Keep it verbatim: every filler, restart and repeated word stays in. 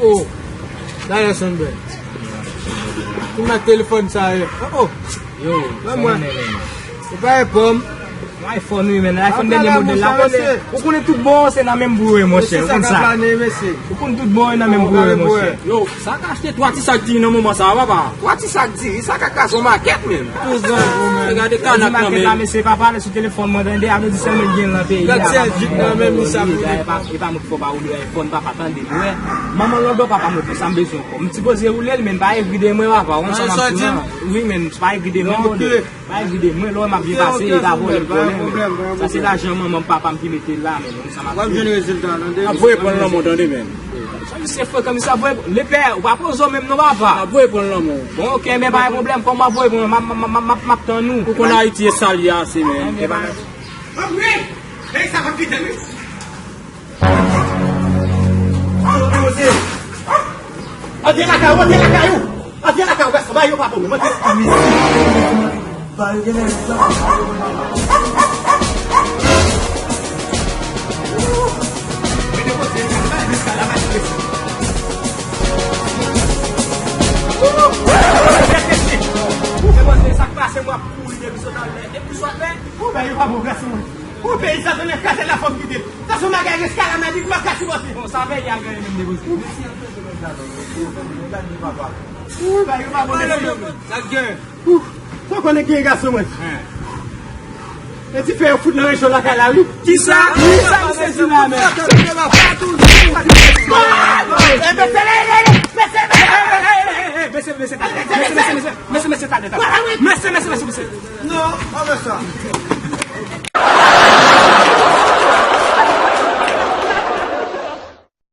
Oh, dayè sonn bèl. Ou nan telefòn sa ye. Oh, oh. Yo, sa mwen. Ou pa reponn. Yon iPhone wi, men. iPhone dènye modèl la, konnen. Ou konnen tout bon, se nan menm bouyon, monchè. Ou konn sa. Ou konn tout bon, nan menm bouyon, monchè. Yo, sa ka achte twa ti sak diri nan moman sa, papa. Twa ti sak diri, sa ka kraze yon makèt, menm. Tout bon, men. Gade kanak nan men. Makèt la, mesye, pa pale sou telefòn mwen, tande, ap di sèlman gen nan peyi a. Gad sèl jip nan menm li sa pou li. E pa, e pa mwen ki fò pa ou de iPhone, papa, tande, mwen. Manman lòdò papa mwen, sa m bezwen ankò. M sipoze woule l, men pa evri de mwen, papa. Ou konn sa m ap di la. Wi, men pa evri de mwen, brother. Pa evri de mwen, lè w wè m ap byen pase, e ta vòlè m vòlè, men. Sa se lajan manman m, papa m ki mete l la, men. Ou konn sa m ap di. W ap jwenn rezilta, tande. Ap voye pran lanmò, tande, men. Sa misye frekan, misye ap voye, lepè, ou pa poze w menm non, papa. Ap voye pran lanmò. Bon, ok, men pa gen pwoblèm, kòman w ap voye pran, m ap, m ap, m ap, m ap tann ou. Ou konn Ayiti e sal ye ase, men. Antre! Peyi sa p ap kite m, wi. Antre, antre lakay ou, antre lakay ou. Antre lakay ou, gastè, bay yo pa bon, men antre. Ou bay yo pa bon, gastè, mwen. Ou peyi sa, tounen kraze la, fò m kite l. Sa se yon bagay reskalamadi, m p ap ka sipòte. Bon, sa peyi a genyen menm, depoze. Ou bay yo pa bon, depoze. Sa k gen? Ou konnen ki gason mwen. E ti fè yo fout nan rejyon lakay la, wi. Kisa? Kisa misye di la, men? E, bese, e, e, e, bese, bese, bese, bese, bese, bese, bese, bese, bese, bese, talè, talè. Bese, bese, bese, bese. Non, pa fè sa.